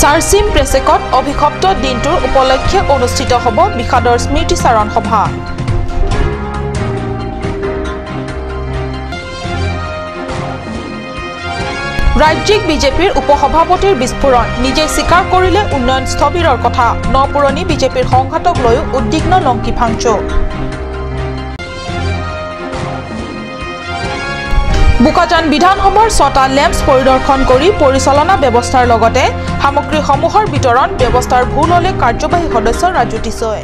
চাৰচিম প্ৰেছেকত অভিশপ্ত দিনটোৰ উপলক্ষে অনুষ্ঠিত হ'ব বিষাদৰ স্মৃতিচাৰণ সভা। ৰাজ্যিক বিজেপিৰ উপসভাপতিৰ বিস্ফোৰণ, নিজে স্বীকাৰ কৰিলে উন্নয়ন স্থবিৰৰ কথা। ন পুৰণি বিজেপিৰ সংঘাতক লৈও উদ্বিগ্ন লংকি ফাংচো। বোকাজান বিধানসভাৰ 6টা লেম্পছ পৰিদৰ্শন কৰি পৰিচালনা ব্যৱস্থাৰ লগতে সামগ্ৰীসমূহৰ বিতৰণ ব্যৱস্থাৰ ভুল হ'লে কাৰ্যবাহী সদস্য ৰাজু টিছই।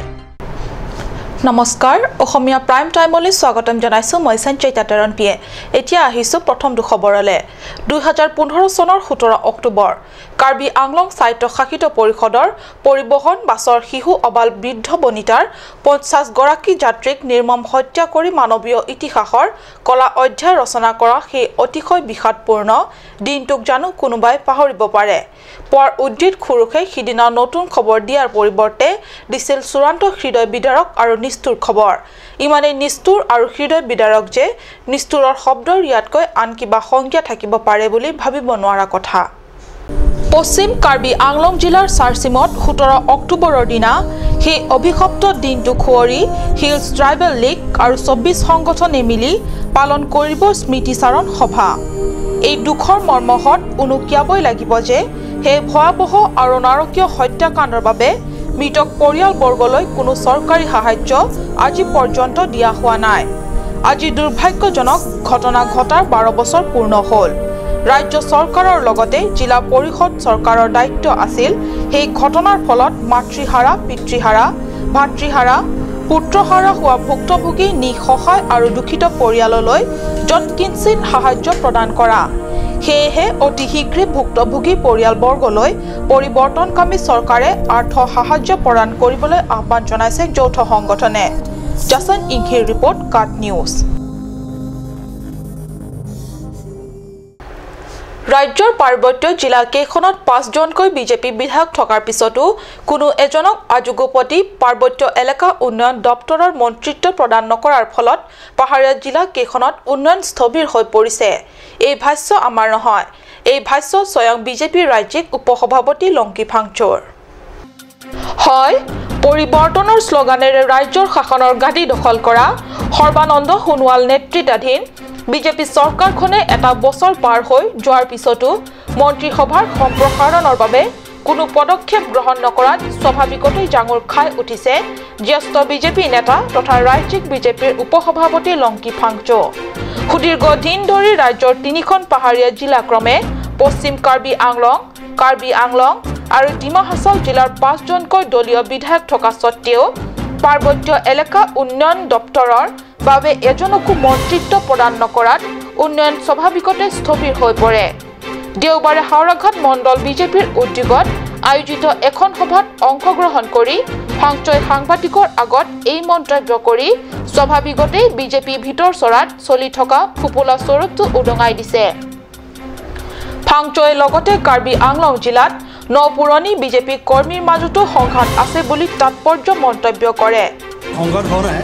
নমস্কাৰ, অসমীয়া প্ৰাইম টাইমলৈ স্বাগতম জনাইছোঁ। মই সঞ্চয়িতা তেৰণপিয়ে। এতিয়া আহিছোঁ প্ৰথমটো খবৰলৈ। 2015 চনৰ 17 অক্টোবৰ কাৰ্বি আংলং স্বায়ত্তশাসিত পৰিষদৰ পৰিবহণ বাছৰ শিশু অবাল বৃদ্ধ বনিতাৰ 50 গৰাকী যাত্ৰীক নিৰ্মম হত্যা কৰি মানৱীয় ইতিহাসৰ কলা অধ্যায় ৰচনা কৰা সেই অতিশয় বিষাদপূৰ্ণ দিনটোক জানো কোনোবাই পাহৰিব পাৰে? পুৱাৰ উদ্দিত খুৰুখে সিদিনা নতুন খবৰ দিয়াৰ পৰিৱৰ্তে দিছিল চূড়ান্ত হৃদয় বিদাৰক আৰু নিষ্ঠুৰ খবৰ। ইমানেই নিষ্ঠুৰ আৰু হৃদয় বিদাৰক যে নিষ্ঠুৰৰ শব্দৰ ইয়াতকৈ আন কিবা সংজ্ঞা থাকিব পাৰে বুলি ভাবিব নোৱাৰা কথা। পশ্চিম কাৰ্বি আংলং জিলাৰ চাৰচিমত 17 অক্টোবৰৰ দিনা সেই অভিশপ্ত দিনটো সুঁৱৰি হিলছ ট্ৰাইবেল লীগ আৰু 24 সংগঠনে মিলি পালন কৰিব স্মৃতিচাৰণ সভা। এই দুখৰ মৰ্মহত উনুকিয়াবই লাগিব যে সেই ভয়াৱহ আৰু নাৰকীয় হত্যাকাণ্ডৰ বাবে মৃতক পৰিয়ালবৰ্গলৈ কোনো চৰকাৰী সাহায্য আজি পৰ্যন্ত দিয়া হোৱা নাই। আজি দুৰ্ভাগ্যজনক ঘটনা ঘটাৰ 12 বছৰ পূৰ্ণ হ'ল। ৰাজ্য চৰকাৰৰ লগতে জিলা পৰিষদ চৰকাৰৰ দায়িত্ব আছিল সেই ঘটনাৰ ফলত মাতৃহাৰা, পিতৃহাৰা, ভাতৃহাৰা, পুত্ৰহাৰা হোৱা ভুক্তভোগী নিঃসহায় আৰু দুখিত পৰিয়াললৈ যৎকিঞ্চিত সাহায্য প্ৰদান কৰা। সেয়েহে অতি শীঘ্ৰে ভুক্তভোগী পৰিয়ালবৰ্গলৈ পৰিৱৰ্তনকামী চৰকাৰে আৰ্থ সাহায্য প্ৰদান কৰিবলৈ আহ্বান জনাইছে যৌথ সংগঠনে। জাছন ইংহিৰ ৰিপৰ্ট, কাট নিউজ। ৰাজ্যৰ পাৰ্বত্য জিলা কেইখনত 5জনকৈ বিজেপি বিধায়ক থকাৰ পিছতো কোনো এজনক আজোগপতি পাৰ্বত্য এলেকা উন্নয়ন দপ্তৰৰ মন্ত্ৰিত্ব প্ৰদান নকৰাৰ ফলত পাহাৰীয়া জিলা কেইখনত উন্নয়ন স্থবিৰ হৈ পৰিছে। এই ভাষ্য আমাৰ নহয়, এই ভাষ্য স্বয়ং বিজেপিৰ ৰাজ্যিক উপসভাপতি লংকি ফাংচোৰ। হয়, পৰিৱৰ্তনৰ শ্লোগানেৰে ৰাজ্যৰ শাসনৰ গাদী দখল কৰা সৰ্বানন্দ সোণোৱাল নেতৃত্বাধীন বিজেপি চৰকাৰখনে এটা বছৰ পাৰ হৈ যোৱাৰ পিছতো মন্ত্ৰীসভাৰ সম্প্ৰসাৰণৰ বাবে কোনো পদক্ষেপ গ্ৰহণ নকৰাত স্বাভাৱিকতেই জাঙুৰ খাই উঠিছে জ্যেষ্ঠ বিজেপি নেতা তথা ৰাজ্যিক বিজেপিৰ উপসভাপতি লংকি ফাংচো। সুদীৰ্ঘ দিন ধৰি ৰাজ্যৰ 3খন পাহাৰীয়া জিলা ক্ৰমে পশ্চিম কাৰ্বি আংলং, কাৰ্বি আংলং আৰু ডিমা হাছাও জিলাৰ 5জনকৈ দলীয় বিধায়ক থকা স্বত্তেও পাৰ্বত্য এলেকা উন্নয়ন দপ্তৰৰ বাবে এজনকো মন্ত্ৰিত্ব প্ৰদান নকৰাত উন্নয়ন স্বাভাৱিকতে স্থবিৰ হৈ পৰে। দেওবাৰে হাওৰাঘাট মণ্ডল বিজেপিৰ উদ্যোগত আয়োজিত এখন সভাত অংশগ্ৰহণ কৰি ফাংচই সাংবাদিকৰ আগত এই মন্তব্য কৰি স্বাভাৱিকতেই বিজেপি ভিতৰ চৰাত চলি থকা ফোপোলা স্বৰূপটো উদঙাই দিছে। ফাংচয়ে লগতে কাৰ্বি আংলং জিলাত ন পুৰণি বিজেপি কৰ্মীৰ মাজতো সংঘাত আছে বুলি তাৎপৰ্য মন্তব্য কৰে। সংঘাত হোৱা নাই,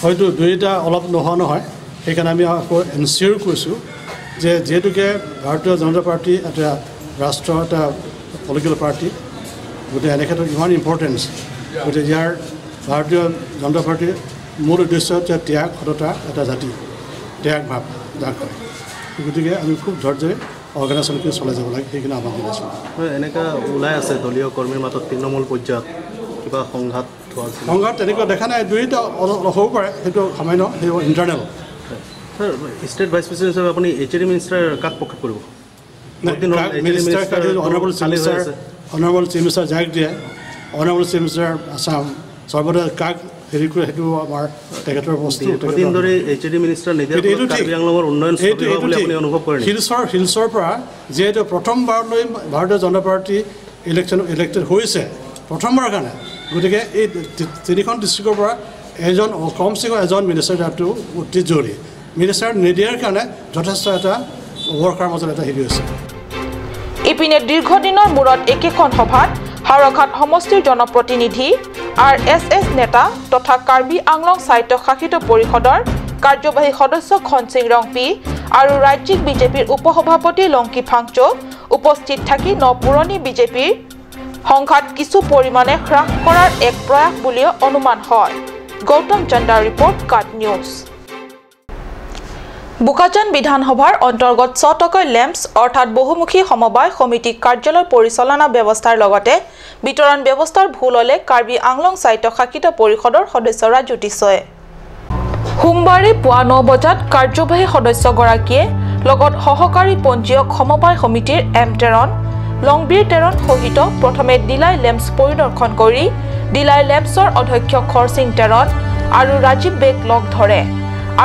হয়তো দুইটা অলপ নোহোৱা নহয়, সেইকাৰণে আমি আকৌ এনচিয়ৰ কৰিছোঁ যে যিহেতুকে ভাৰতীয় জনতা পাৰ্টি এটা ৰাষ্ট্ৰৰ এটা পলিটিকেল পাৰ্টি, গতিকে এনে ক্ষেত্ৰত ইমান ইম্পৰ্টেঞ্চ, গতিকে ইয়াৰ ভাৰতীয় জনতা পাৰ্টীৰ মূল উদ্দেশ্য হৈছে ত্যাগ, সততা, এটা জাতি ত্যাগ ভাৱ যাক কয়। গতিকে আমি খুব ধৈৰ্যৰে অৰ্গেনাইজেশ্যন কৰি চলাই যাব লাগে, সেইখিনি আহ্বান জনাইছোঁ। এনেকুৱা ওলাই আছে দলীয় কৰ্মীৰ মাজত তৃণমূল পৰ্যায়ত কিবা সংঘাত? সংঘাত তেনেকুৱা দেখা নাই, দুইটা অলপ হ'ব পাৰে, সেইটো সামান্য, সেইটো internal. Sir, state vice president হিচাপে আপুনি এইচ এ ডি মিনিষ্টাৰ কাক প্ৰক্ষেপ কৰিব? অনাৰেবল চিফ মিনিষ্টাৰ যাক দিয়ে, অনাৰেবল চিফ মিনিষ্টাৰ আছাম সৰ্বদা কাক হেৰি কৰে সেইটো আমাৰ তেখেতৰ বস্তু। দীৰ্ঘদিন ধৰি এইচ এ ডি মিনিষ্টাৰ নিদিয়াৰ ফলত কাৰ্বি আংলঙৰ উন্নয়ন স্থবিৰ হোৱা বুলি আপুনি অনুভৱ কৰে নেকি? হিলছৰ পৰা যিহেতু প্ৰথমবাৰলৈ ভাৰতীয় জনতা পাৰ্টী ইলেক্টেড হৈছে প্ৰথমবাৰৰ কাৰণে, গতিকে এই 3খন ডিষ্ট্ৰিক্টৰ পৰা এজন কমচে কম এজন মিনিষ্টাৰ দিয়াটো অতি জৰুৰী। মিনিষ্টাৰ নিদিয়াৰ কাৰণে যথেষ্ট এটা ৱৰ্কাৰ মাজত এটা হেৰি হৈছে। ইপিনে দীৰ্ঘদিনৰ মূৰত একেখন সভাত হাওৰাঘাট সমষ্টিৰ জনপ্ৰতিনিধি, আৰ এছ এছ নেতা তথা কাৰ্বি আংলং স্বায়ত্তশাসিত পৰিষদৰ কাৰ্যবাহী সদস্য খনসিং ৰংপি আৰু ৰাজ্যিক বিজেপিৰ উপসভাপতি লংকি ফাংচো উপস্থিত থাকি ন পুৰণি বিজেপিৰ সংঘাত কিছু পৰিমাণে হ্ৰাস কৰাৰ এক প্ৰয়াস বুলিও অনুমান হয়। গৌতম চন্দাৰ ৰিপৰ্ট, কাট নিউজ। বোকাজান বিধানসভাৰ অন্তৰ্গত 6টাকৈ লেম্পছ অৰ্থাৎ বহুমুখী সমবায় সমিতি কাৰ্যালয় পৰিচালনা ব্যৱস্থাৰ লগতে বিতৰণ ব্যৱস্থাৰ ভুল হ'লে কাৰ্বি আংলং স্বায়ত্তশাসিত পৰিষদৰ সদস্য ৰাজু টিছয়ে সোমবাৰে পুৱা 9 বজাত কাৰ্যবাহী সদস্যগৰাকীয়ে লগত সহকাৰী পঞ্জীয়ক সমবায় সমিতিৰ এম টেৰন, লংবীৰ টেৰন সহিত প্ৰথমে ডিলাই লেম্পছ পৰিদৰ্শন কৰি ডিলাই লেম্পছৰ অধ্যক্ষ খৰসিং টেৰন আৰু ৰাজীৱ বেগ লগ ধৰে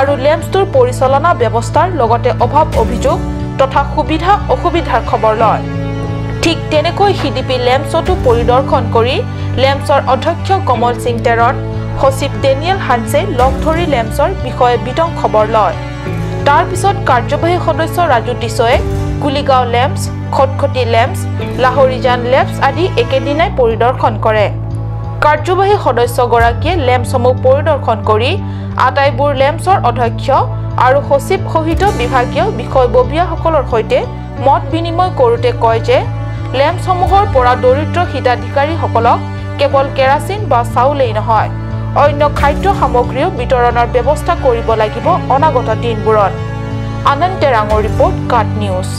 আৰু লেম্পছটোৰ পৰিচালনা ব্যৱস্থাৰ লগতে অভাৱ অভিযোগ তথা সুবিধা অসুবিধাৰ খবৰ লয়। ঠিক তেনেকৈ সিডিপি লেম্পছতো পৰিদৰ্শন কৰি লেম্পছৰ অধ্যক্ষ কমল সিং টেৰন, সচিব ডেনিয়েল হানছে লগ ধৰি লেম্পছৰ বিষয়ে বিতং খবৰ লয়। তাৰ পিছত কাৰ্যবাহী সদস্য Raju টিছয়ে Kuligaon LAMPS, Khatkhati LAMPS, Lahorijan LAMPS আদি একেদিনাই পৰিদৰ্শন কৰে। কাৰ্যবাহী সদস্যগৰাকীয়ে লেম্পছসমূহ পৰিদৰ্শন কৰি আটাইবোৰ লেম্পছৰ অধ্যক্ষ আৰু সচিব সহিত বিভাগীয় বিষয়ববীয়াসকলৰ সৈতে মত বিনিময় কৰোঁতে কয় যে লেম্পছসমূহৰ পৰা দৰিদ্ৰ হিতাধিকাৰীসকলক কেৱল কেৰাচিন বা চাউলেই নহয়, অন্য খাদ্য সামগ্ৰীও বিতৰণৰ ব্যৱস্থা কৰিব লাগিব অনাগত দিনবোৰত। আনন্দ টেৰাঙৰ ৰিপৰ্ট, কাট নিউজ।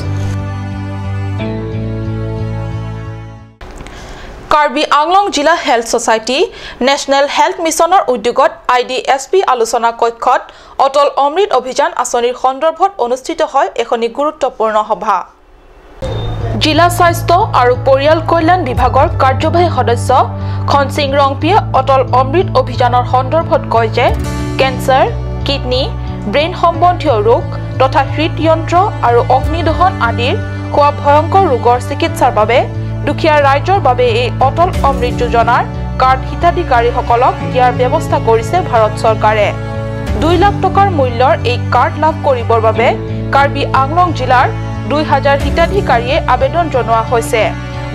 কাৰ্বি আংলং জিলা হেল্থ ছ'চাইটি নেশ্যনেল হেল্থ মিছনৰ উদ্যোগত IDSP আলোচনা কক্ষত অটল অমৃত অভিযান আঁচনিৰ সন্দৰ্ভত অনুষ্ঠিত হয় এখনি গুৰুত্বপূৰ্ণ সভা। জিলা স্বাস্থ্য আৰু পৰিয়াল কল্যাণ বিভাগৰ কাৰ্যবাহী সদস্য খনসিং ৰংপিয়ে অটল অমৃত অভিযানৰ সন্দৰ্ভত কয় যে কেঞ্চাৰ, কিডনী, ব্ৰেইন সম্বন্ধীয় ৰোগ তথা হৃদযন্ত্ৰ আৰু অগ্নিদহন আদিৰ হোৱা ভয়ংকৰ ৰোগৰ চিকিৎসাৰ বাবে দুখীয়া ৰাইজৰ বাবে এই অটল অমৃত যোজনাৰ কাৰ্ড হিতাধিকাৰীসকলক দিয়াৰ ব্যৱস্থা কৰিছে ভাৰত চৰকাৰে। 2 লাখ টকাৰ মূল্যৰ এই কাৰ্ড লাভ কৰিবৰ বাবে কাৰ্বি আংলং জিলাৰ 2000 হিতাধিকাৰীয়ে আবেদন জনোৱা হৈছে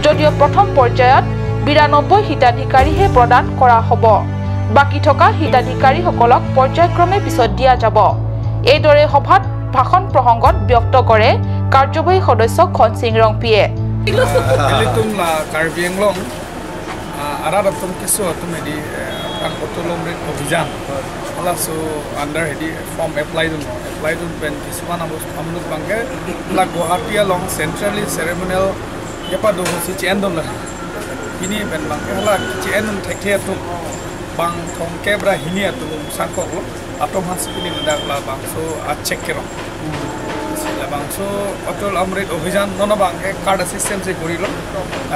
যদিও প্ৰথম পৰ্যায়ত 92 হিতাধিকাৰীহে প্ৰদান কৰা হ'ব। বাকী থকা হিতাধিকাৰীসকলক পৰ্যায়ক্ৰমে পিছত দিয়া যাব। এইদৰে সভাত ভাষণ প্ৰসংগত ব্যক্ত কৰে কাৰ্যবাহী সদস্য খনসিং ৰংপিয়ে। Karbi Anglong araratum kisu atum hedi Atal Amrit Abhijan so under hedi form apply dun pen kisuman amnuk bangke la Guwahati along centrally ceremonial yepa do hosi chen dum la hini pen bangke hala chen dum thekhe atum bang thongke bra hini atum sangkok lo atom hansipini dak la bang so a check kero bangso Atal Amrit Abhijan nono bangke card system se korilo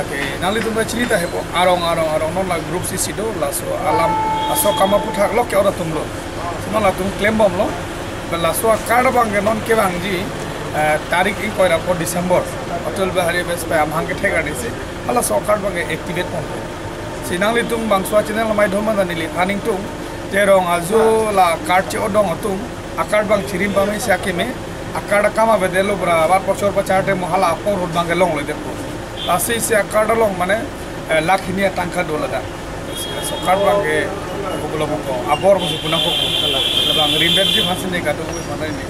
ake nali tumra chilita hebo arong arong arong non la group cc do la so alam aso kama puthak lo ke ora tumlo non la tum claim bom lo la so card bangke non ke bangji tarik in koira for December Atal Bihari Vajpayee amhangke theka dise ala so card bangke activate pon sinangli tum bangso channel maidhom manili aning tum terong azu la card che odong atum akar bang chirim bang sakime akada kama bedelo bra bar pochor pa charte mohala apor road bange long le depo lasi se akada long mane lakhiniya tanka dolada so card bange bogolo ko abor mo puna ko bang rimber ji phasine ka to mane ni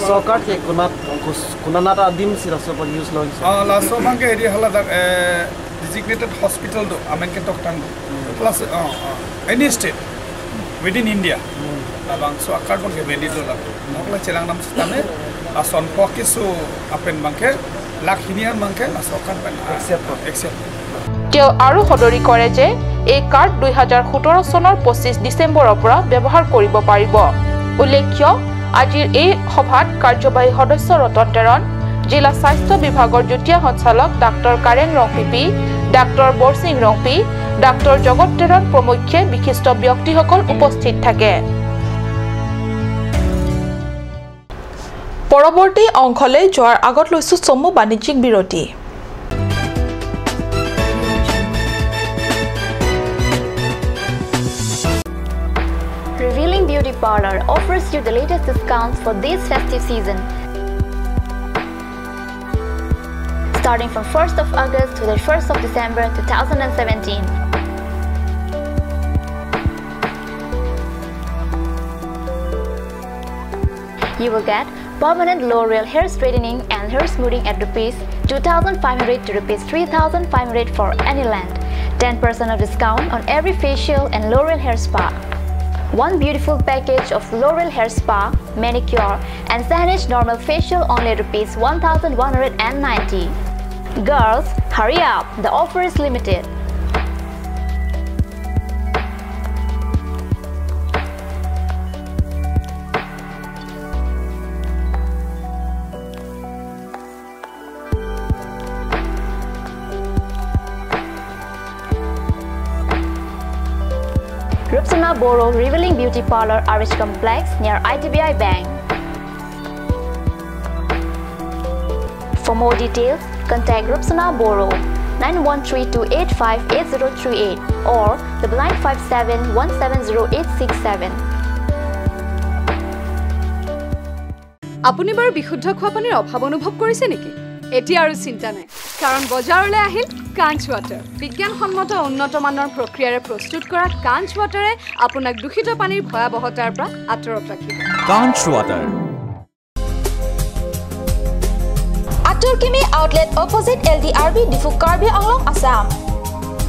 so card ke kuna kuna na dim sira so pa use long la so bange eri hala da designated hospital do amen ke tok tang plus any state within India bang so akad bangke valid la nokla chelang nam stame ason pokisu apen bangke lakhinian bangke asokan pan accept তেওঁ আৰু সদৰি কৰে যে এই card 2017 চনৰ 25 ডিচেম্বৰৰ পৰা ব্যৱহাৰ কৰিব পাৰিব। উল্লেখ্য আজিৰ এই সভাত কাৰ্যবাহী সদস্য ৰতন টেৰন, জিলা স্বাস্থ্য বিভাগৰ যুটীয়া সঞ্চালক ডাক্তৰ কাৰেং ৰংপিপি, ডাক্তৰ বৰসিং ৰংপি, ডাক্তৰ জগত টেৰন প্ৰমুখ্যে বিশিষ্ট ব্যক্তিসকল উপস্থিত থাকে। পৰৱৰ্তী অংশলৈ যোৱাৰ আগত লৈছো চমু বাণিজ্যিক বিৰতি। Revealing Beauty Parlor offers you the latest discounts for this festive season. Starting from 1st of August to the 1st of December 2017. You will get Permanent L'Oreal hair straightening and hair smoothing at rupees 2,500 to rupees 3,500 for any length. 10% of discount on every facial and L'Oreal hair spa. One beautiful package of L'Oreal hair spa, manicure and Sanish normal facial only rupees 1,190. Girls, hurry up, the offer is limited. Rupsana Boro Revealing Beauty Parlor, RH Complex near IDBI Bank. For more details, contact Rupsana Boro 9132858038 or 9957170867. আপুনি বাৰু বিশুদ্ধ খোৱা পানীৰ অভাৱ অনুভৱ কৰিছে নেকি? এতিয়া আৰু চিন্তা নাই, কাৰণ বজাৰলৈ আহিল কাঞ্চ ৱাটাৰ। বিজ্ঞানসন্মত উন্নত মানৰ প্ৰক্ৰিয়াৰে প্ৰস্তুত কৰা কাঞ্চ ৱাটাৰে আপোনাক দূষিত পানীৰ ভয়াৱহতাৰ পৰা আঁতৰত ৰাখিব। Kanch water. Aturkimi outlet opposite LDRB Diphu Karbi Anglong, Assam.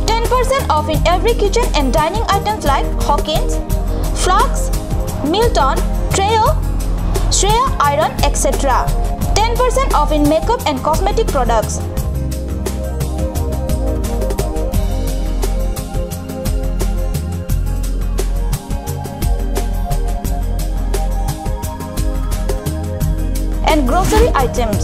10% off in every kitchen and dining items like Hawkins, Flux, Milton, Treo, Shreya Iron, etc. 10% off in makeup and cosmetic products. And grocery items.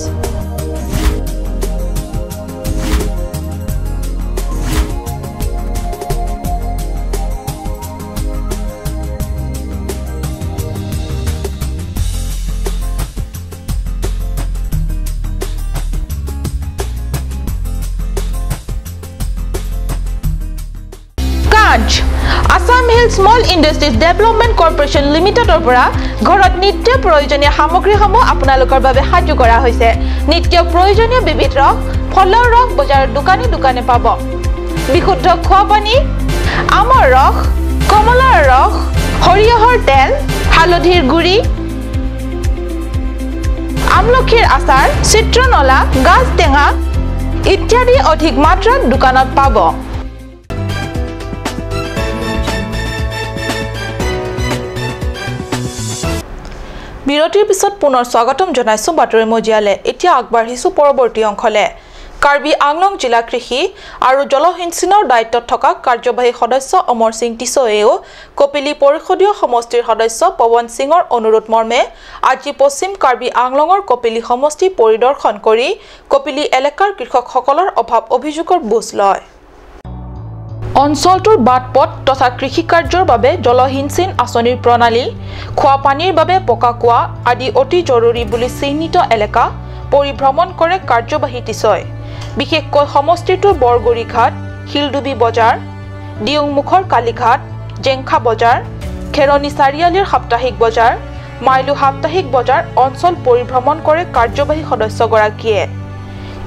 Assam Hill Small Industries Development Corporation Limitedৰ পৰা ঘৰত নিত্য প্ৰয়োজনীয় সামগ্ৰীসমূহ আপোনালোকৰ বাবে সাজু কৰা হৈছে। নিত্য প্ৰয়োজনীয় বিবিধ ৰস, ফলৰ ৰস বজাৰৰ দোকানে দোকানে পাব। বিশুদ্ধ খোৱা পানী, আমৰ ৰস, কমলাৰ ৰস, সৰিয়হৰ তেল, হালধিৰ গুড়ি, আমলখিৰ আচাৰ, চিত্ৰনলা, গাজ টেঙা ইত্যাদি অধিক মাত্ৰাত দোকানত পাব। বিৰতিৰ পিছত পুনৰ স্বাগতম জনাইছো বাতৰি মজিয়ালে। এতিয়া আগবাঢ়িছো পৰৱৰ্তী অংশলে। কাৰ্বি আংলং জিলা কৃষি আৰু জলসিঞ্চনৰ দায়িত্বত থকা কাৰ্যবাহী সদস্য অমৰ সিং টিছয়েও কপিলী পৰিষদীয় সমষ্টিৰ সদস্য পৱন সিঙৰ অনুৰোধ মৰ্মে আজি পশ্চিম কাৰ্বি আংলঙৰ কপিলী সমষ্টি পৰিদৰ্শন কৰি কপিলী এলেকাৰ কৃষকসকলৰ অভাৱ অভিযোগৰ বুজ লয়। অঞ্চলটোৰ বাট পথ তথা কৃষিকাৰ্যৰ বাবে জলসিঞ্চন আঁচনিৰ প্ৰণালী, খোৱা পানীৰ বাবে পকা কুঁৱা আদি অতি জৰুৰী বুলি চিহ্নিত এলেকা পৰিভ্ৰমণ কৰে কাৰ্যবাহী টিছই। বিশেষকৈ সমষ্টিটোৰ বৰগুৰিঘাট, শিলডুবি বজাৰ, দিয়ংমুখৰ কালীঘাট, জেংখা বজাৰ, খেৰণি চাৰিআলিৰ সাপ্তাহিক বজাৰ, মাইলু সাপ্তাহিক বজাৰ অঞ্চল পৰিভ্ৰমণ কৰে কাৰ্যবাহী সদস্যগৰাকীয়ে।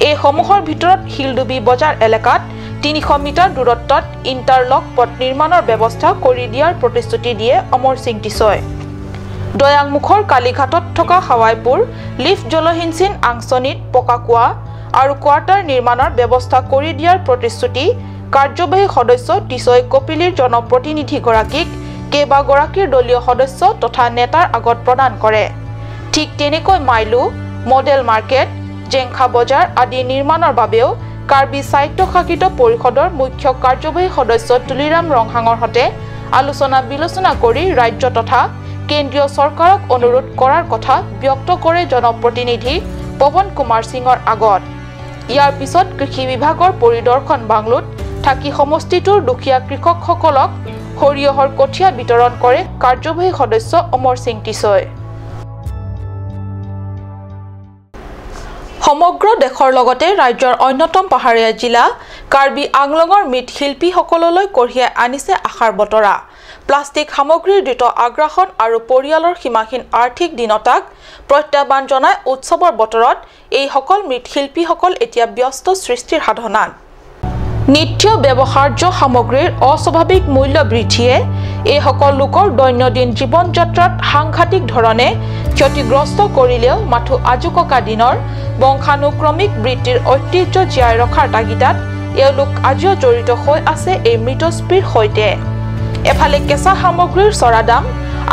এইসমূহৰ ভিতৰত শিলডুবি বজাৰ এলেকাত 300 মিটাৰ দূৰত্বত ইণ্টাৰলক পথ নিৰ্মাণৰ ব্যৱস্থা কৰি দিয়াৰ প্ৰতিশ্ৰুতি দিয়ে অমৰ সিং টিছই। দয়াংমুখৰ কালীঘাটত থকা হাৱাইপুৰ লিফ্ট জলসিঞ্চন আঁচনিত পকা কুঁৱা আৰু কোৱাৰ্টাৰ নিৰ্মাণৰ ব্যৱস্থা কৰি দিয়াৰ প্ৰতিশ্ৰুতি কাৰ্যবাহী সদস্য টিছই কপিলীৰ জনপ্ৰতিনিধিগৰাকীক কেইবাগৰাকীৰ দলীয় সদস্য তথা নেতাৰ আগত প্ৰদান কৰে। ঠিক তেনেকৈ মাইলু, মডেল মাৰ্কেট, জেংখা বজাৰ আদি নিৰ্মাণৰ বাবেও কাৰ্বি স্বায়ত্তশাসিত পৰিষদৰ মুখ্য কাৰ্যবাহী সদস্য তুলিৰাম ৰংহাঙৰ সৈতে আলোচনা বিলোচনা কৰি ৰাজ্য তথা কেন্দ্ৰীয় চৰকাৰক অনুৰোধ কৰাৰ কথা ব্যক্ত কৰে জনপ্ৰতিনিধি পৱন কুমাৰ সিঙৰ আগত। ইয়াৰ পিছত কৃষি বিভাগৰ পৰিদৰ্শন বাংলোত থাকি সমষ্টিটোৰ দুখীয়া কৃষকসকলক সৰিয়হৰ কঠীয়া বিতৰণ কৰে কাৰ্যবাহী সদস্য অমৰ সিং টিছই। সমগ্ৰ দেশৰ লগতে ৰাজ্যৰ অন্যতম পাহাৰীয়া জিলা কাৰ্বি আংলঙৰ মৃৎশিল্পীসকললৈ কঢ়িয়াই আনিছে আশাৰ বতৰা। প্লাষ্টিক সামগ্ৰীৰ দ্ৰুত আগ্ৰাসন আৰু পৰিয়ালৰ সীমাহীন আৰ্থিক দীনতাক প্ৰত্যাহ্বান জনাই উৎসৱৰ বতৰত এইসকল মৃৎশিল্পীসকল এতিয়া ব্যস্ত সৃষ্টিৰ সাধনাত। নিত্য ব্যৱহাৰ্য সামগ্ৰীৰ অস্বাভাৱিক মূল্য বৃদ্ধিয়ে এইসকল লোকৰ দৈনন্দিন জীৱন যাত্ৰাত সাংঘাতিক ধৰণে ক্ষতিগ্ৰস্ত কৰিলেও মাথো আজোককা দিনৰ বংশানুক্ৰমিক বৃত্তিৰ ঐতিহ্য জীয়াই ৰখাৰ তাগিদাত এওঁলোক আজিও জড়িত হৈ আছে এই মৃৎশিল্পীৰ সৈতে। এফালে কেঁচা সামগ্ৰীৰ চৰা দাম,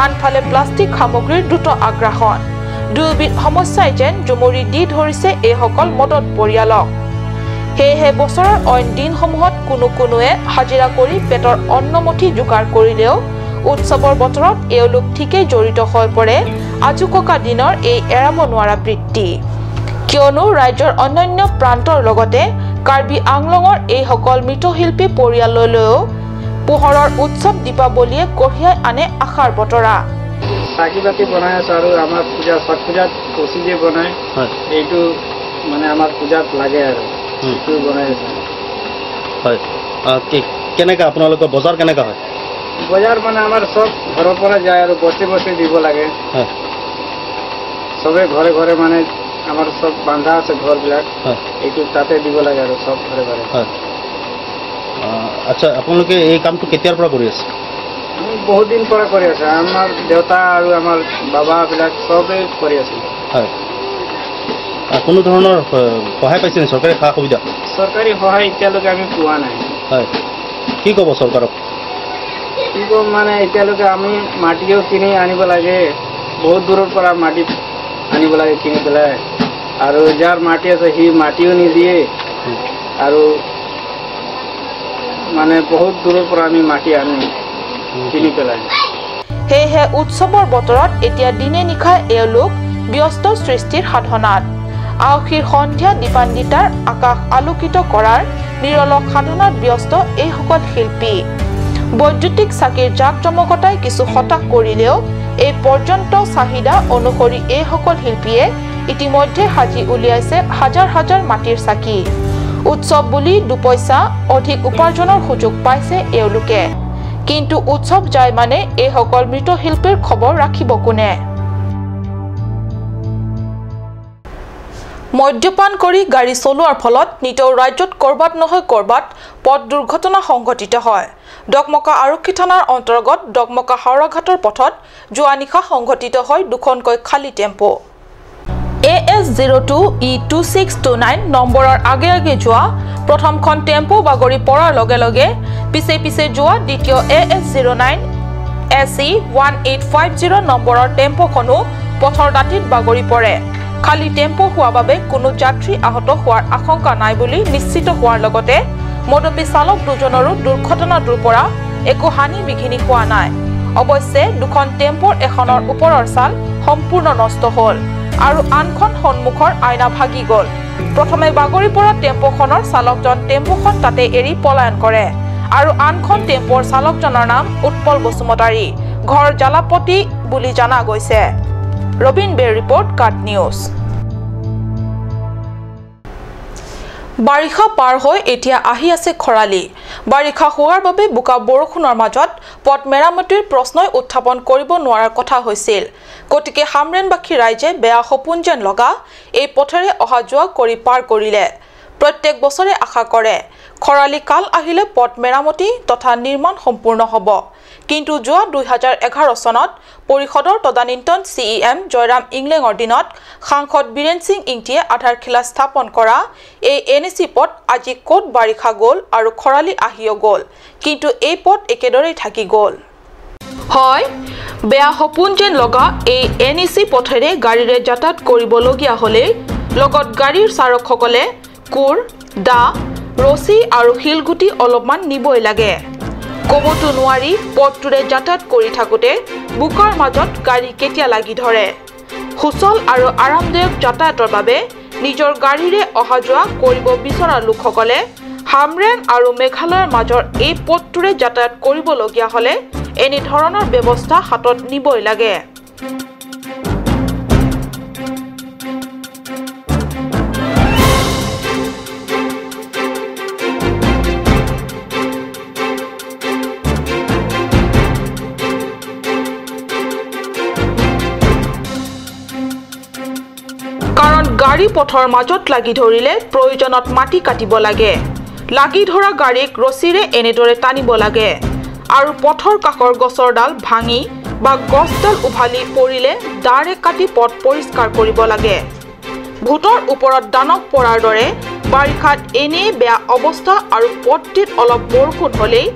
আনফালে প্লাষ্টিক সামগ্ৰীৰ দ্ৰুত আগ্ৰাসন, দুয়োবিধ সমস্যাই যেন জুমুৰি দি ধৰিছে এইসকল মদত পৰিয়ালক। সেয়েহে বছৰৰ অইন দিনসমূহত কোনো কোনোৱে হাজিৰা কৰি পেটৰ অন্নমুঠি যোগাৰ কৰিলেও উৎসৱৰ বতৰত এওঁলোক ঠিকেই জড়িত হৈ পৰে আজোককা দিনৰ এই এৰাব নোৱাৰা বৃত্তি। কিয়নো ৰাজ্যৰ অন্যান্য প্ৰান্তৰ লগতে কাৰ্বি আংলঙৰ এইসকল মৃৎশিল্পী পৰিয়াললৈও পোহৰৰ উৎসৱ দীপাৱলীয়ে কঢ়িয়াই আনে আশাৰ বতৰা। চাকি বাতি বনাই আছোঁ আৰু আমাৰ পূজা ছট পূজাত কচি যে বনায় এইটো মানে আমাৰ পূজাত লাগে আৰু এইটো বনাই আছোঁ। হয়, কেনেকৈ আপোনালোকৰ বজাৰ কেনেকুৱা হয়? বজাৰ মানে আমাৰ চব ঘৰৰ পৰা যায় আৰু বসে বসে দিব লাগে। চবে ঘৰে ঘৰে মানে আমাৰ চব বান্ধা আছে ঘৰবিলাক, এইটো তাতে দিব লাগে আৰু চব ঘৰে ঘৰে। আচ্ছা, আপোনালোকে এই কামটো কেতিয়াৰ পৰা কৰি আছে? আমি বহুত দিন পৰা কৰি আছে, আমাৰ দেউতা আৰু আমাৰ বাবাবিলাক চবেই কৰি আছিল। হয়, কোনো ধৰণৰ সহায় পাইছে নেকি চৰকাৰী সা সুবিধা? চৰকাৰী সহায় এতিয়ালৈকে আমি পোৱা নাই। হয়, কি ক'ব চৰকাৰক? কি ক'ম মানে এতিয়ালৈকে আমি মাটিও কিনি আনিব লাগে, বহুত দূৰৰ পৰা মাটি আনিব লাগে কিনি পেলাই, আৰু যাৰ মাটি আছে সি মাটিও নিদিয়ে, আৰু মানে বহুত দূৰৰ পৰা আমি মাটি আনো কিনি পেলাই। সেয়েহে উৎসৱৰ বতৰত এতিয়া দিনে নিশাই এওঁলোক ব্যস্ত সৃষ্টিৰ সাধনাত। আউসীৰ সন্ধিয়া দীপান্বিতাৰ আকাশ আলোকিত কৰাৰ নিৰলস সাধনাত ব্যস্ত এইসকল শিল্পী। বৈদ্যুতিক চাকিৰ জাক জমকতাই কিছু হতাশ কৰিলেও এই পৰ্যন্ত চাহিদা অনুসৰি এইসকল শিল্পীয়ে ইতিমধ্যে সাজি উলিয়াইছে হাজাৰ হাজাৰ মাটিৰ চাকি। উৎসৱ বুলি দুপইচা অধিক উপাৰ্জনৰ সুযোগ পাইছে এওঁলোকে, কিন্তু উৎসৱ যায় মানে এইসকল মৃৎশিল্পীৰ খবৰ ৰাখিব কোনে? মদ্যপান কৰি গাড়ী চলোৱাৰ ফলত নিতৌ ৰাজ্যত ক'ৰবাত নহয় ক'ৰবাত পথ দুৰ্ঘটনা সংঘটিত হয়। ডকমকা আৰক্ষী থানাৰ অন্তৰ্গত ডকমকা হাওৰাঘাটৰ পথত যোৱা নিশা সংঘটিত হয় দুখনকৈ খালী টেম্পো। AS 02 E 2629 নম্বৰৰ আগে আগে যোৱা প্ৰথমখন টেম্পো বাগৰি পৰাৰ লগে লগে পিছে পিছে যোৱা দ্বিতীয় AS 09 SE 1850 নম্বৰৰ টেম্পোখনো পথৰ দাঁতিত বাগৰি পৰে। খালী টেম্পো হোৱাৰ বাবে কোনো যাত্ৰী আহত হোৱাৰ আশংকা নাই বুলি নিশ্চিত হোৱাৰ লগতে মদপী চালক দুজনৰো দুৰ্ঘটনাটোৰ পৰা একো হানি বিঘিনি হোৱা নাই। অৱশ্যে দুখন টেম্পোৰ এখনৰ ওপৰৰ ছাল সম্পূৰ্ণ নষ্ট হ'ল আৰু আনখন সন্মুখৰ আইনা ভাগি গ'ল। প্ৰথমে বাগৰি পৰা টেম্পোখনৰ চালকজন টেম্পোখন তাতে এৰি পলায়ন কৰে আৰু আনখন টেম্পোৰ চালকজনৰ নাম উৎপল বসুমতাৰী, ঘৰ জালাপতি বুলি জনা গৈছে। ৰবীন বেৰ ৰিপৰ্ট, কাট নিউজ। বাৰিষা পাৰ হৈ এতিয়া আহি আছে খৰালি। বাৰিষা হোৱাৰ বাবে বোকা বৰষুণৰ মাজত পথ মেৰামতিৰ প্ৰশ্নই উত্থাপন কৰিব নোৱাৰাৰ কথা হৈছিল। গতিকে হামৰেণবাসী ৰাইজে বেয়া সপোন যেন লগা এই পথেৰে অহা যোৱা কৰি পাৰ কৰিলে। প্ৰত্যেক বছৰে আশা কৰে খৰালি কাল আহিলে পথ মেৰামতি তথা নিৰ্মাণ সম্পূৰ্ণ হ'ব। কিন্তু যোৱা 2011 চনত পৰিষদৰ তদানীন্তন CEM Jairam ইংলেঙৰ দিনত সাংসদ বীৰেন সিং ইংটিয়ে আধাৰশিলা স্থাপন কৰা এই NEC পথ আজি ক'ত বাৰিষা গ'ল আৰু খৰালি আহিও গ'ল, কিন্তু এই পথ একেদৰেই থাকি গ'ল। হয়, বেয়া সপোন যেন লগা এই NEC পথেৰে গাড়ীৰে যাতায়াত কৰিবলগীয়া হ'লেই লগত গাড়ীৰ চালকসকলে কোৰ, দা, ৰছী আৰু শিলগুটি অলপমান নিবই লাগে। ক'বতো নোৱাৰি পথটোৰে যাতায়াত কৰি থাকোঁতে বোকাৰ মাজত গাড়ী কেতিয়া লাগি ধৰে। সুচল আৰু আৰামদায়ক যাতায়াতৰ বাবে নিজৰ গাড়ীৰে অহা যোৱা কৰিব বিচৰা লোকসকলে হামৰেণ আৰু মেঘালয়ৰ মাজৰ এই পথটোৰে যাতায়াত কৰিবলগীয়া হ'লে এনেধৰণৰ ব্যৱস্থা হাতত নিবই লাগে। গাড়ী পথৰ মাজত লাগি ধৰিলে প্ৰয়োজনত মাটি কাটিব লাগে, লাগি ধৰা গাড়ীক ৰছীৰে এনেদৰে টানিব লাগে আৰু পথৰ কাষৰ গছৰ ডাল ভাঙি বা গছডাল উভালি পৰিলে দাৰে কাটি পথ পৰিষ্কাৰ কৰিব লাগে। ভূতৰ ওপৰত দানহ পৰাৰ দৰে বাৰিষাত এনেই বেয়া অৱস্থা আৰু পথটিত অলপ বৰষুণ হ'লেই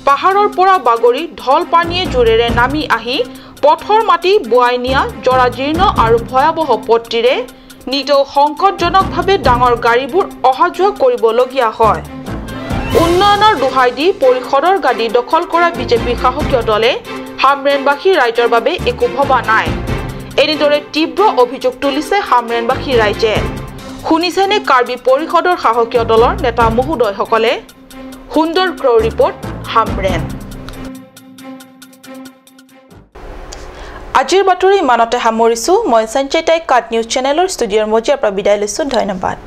পাহাৰৰ পৰা বাগৰি ঢল পানীয়ে জোৰেৰে নামি আহি পথৰ মাটি বোৱাই নিয়া জৰাজীৰ্ণ আৰু ভয়াৱহ পথটিৰে নিতৌ সংকটজনকভাৱে ডাঙৰ গাড়ীবোৰ অহা যোৱা কৰিবলগীয়া হয়। উন্নয়নৰ দোহাই দি পৰিষদৰ গাদী দখল কৰা বিজেপি শাসকীয় দলে হামৰেণবাসী ৰাইজৰ বাবে একো ভবা নাই। এনেদৰে তীব্ৰ অভিযোগ তুলিছে হামৰেণবাসী ৰাইজে। শুনিছেনে কাৰ্বি পৰিষদৰ শাসকীয় দলৰ নেতা মহোদয়সকলে? সুন্দৰ ক্ৰ' ৰিপৰ্ট, হামৰেণ। আজিৰ বাতৰি ইমানতে সামৰিছোঁ। মই সঞ্চয়তাই কাট নিউজ চেনেলৰ ষ্টুডিঅ'ৰ মজিয়াৰ পৰা বিদায় লৈছোঁ। ধন্যবাদ।